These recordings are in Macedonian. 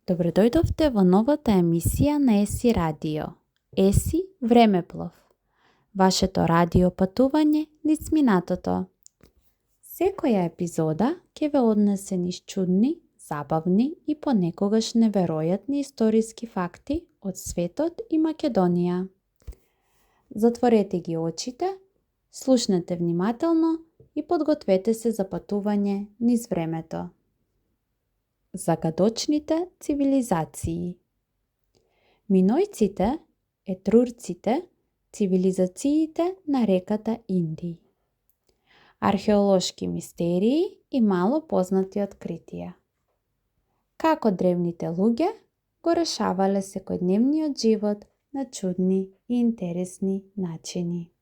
Добре дојдовте во новата емисија на ЕСИ Радио. ЕСИ Времеплов. Вашето радио патување низ минатото. Секоја епизода ќе ве однесе низ чудни, забавни и понекогаш неверојатни историски факти од светот и Македонија. Затворете ги очите, слушнете внимателно и подгответе се за патување низ времето. Загадочните цивилизации. Минојците, етрурците, цивилизациите на реката Инди. Археолошки мистерии и мало познати откритија. Како древните луѓе го решавале секојдневниот живот на чудни и интересни начини.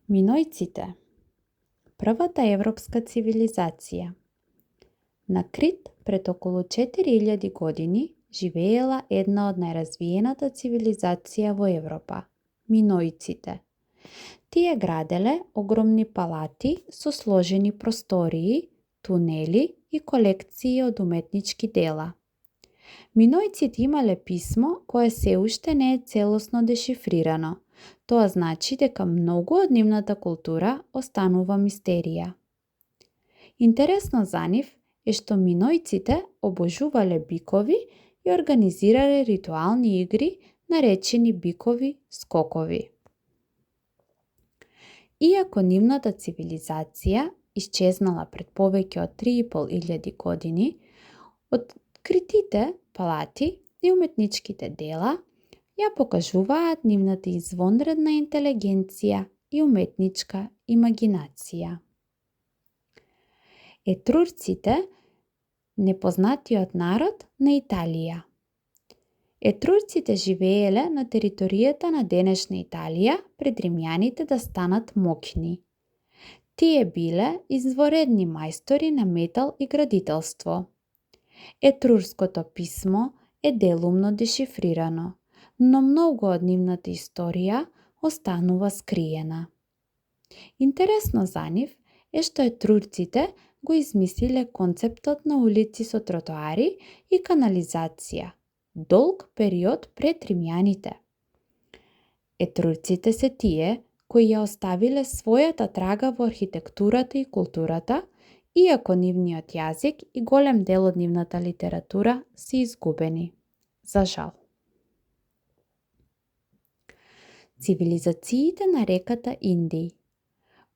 Минојците. Првата европска цивилизација. На Крит пред околу 4000 години живеела една од најразвиената цивилизација во Европа – минојците. Тие граделе огромни палати со сложени простории, тунели и колекции од уметнички дела. Минојците имале писмо кое се уште не е целосно дешифрирано. Тоа значи дека многу од нивната култура останува мистерија. Интересно за нив е што минојците обожувале бикови и организирале ритуални игри наречени бикови скокови. Иако нивната цивилизација исчезнала пред повеќе од 3500 години, откритите палати и уметничките дела ја покажуваат нивната извонредна интелигенција и уметничка имагинација. Етрурците, непознатиот народ на Италија. Етрурците живееле на територијата на денешна Италија пред римјаните да станат моќни. Тие биле изворедни мајстори на метал и градителство. Етрурското писмо е делумно дешифрирано, но многу од нивната историја останува скриена. Интересно за нив е што етрурците го измислиле концептот на улици со тротоари и канализација, долг период пред римјаните. Етрурците се тие кои ја оставиле својата трага во архитектурата и културата, иако нивниот јазик и голем дел од нивната литература се изгубени. За жал. Цивилизациите на реката Инди.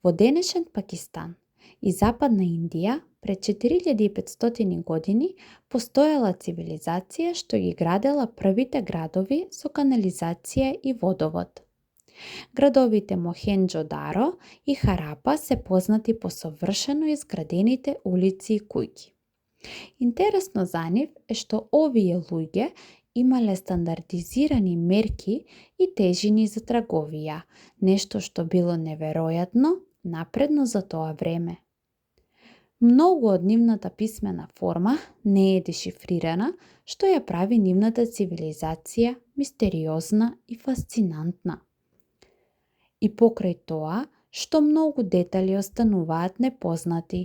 Во денешен Пакистан и Западна Индија пред 4500 години постоела цивилизација што ги градела првите градови со канализација и водовод. Градовите Мохенџо-Даро и Харапа се познати по совршено изградените улици и куќи. Интересно за нив е што овие луѓе имале стандардизирани мерки и тежини за трговија, нешто што било неверојатно напредно за тоа време. Многу од нивната писмена форма не е дешифрирана, што ја прави нивната цивилизација мистериозна и фасцинантна. И покрај тоа, што многу детали остануваат непознати,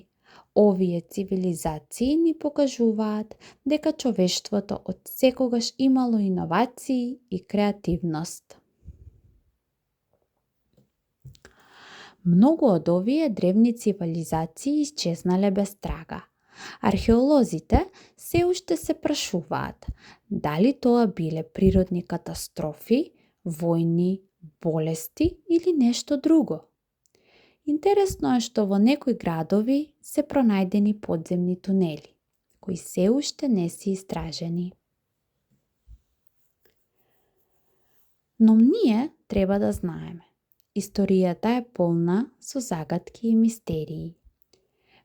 овие цивилизации ни покажуваат дека човештвото од секогаш имало иновации и креативност. Многу од овие древни цивилизации исчезнале без трага. Археолозите се уште се прашуваат дали тоа биле природни катастрофи, војни, болести или нешто друго. Интересно е што во некои градови се пронајдени подземни тунели, кои се уште не се истражени. Но ние треба да знаеме. Историјата е полна со загадки и мистерии.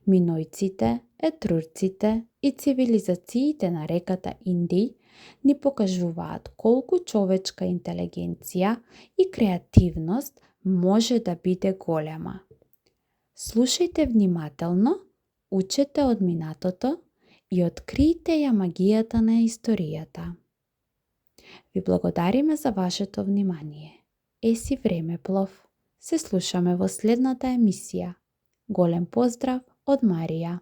Минојците, етрурците и цивилизациите на реката Инди ни покажуваат колку човечка интелигенција и креативност може да биде голема. Слушајте внимателно, учете од минатото и откријте ја магијата на историјата. Ви благодариме за вашето внимание. ЕСИ Времеплов. Се слушаме во следната емисија. Голем поздрав од Марија.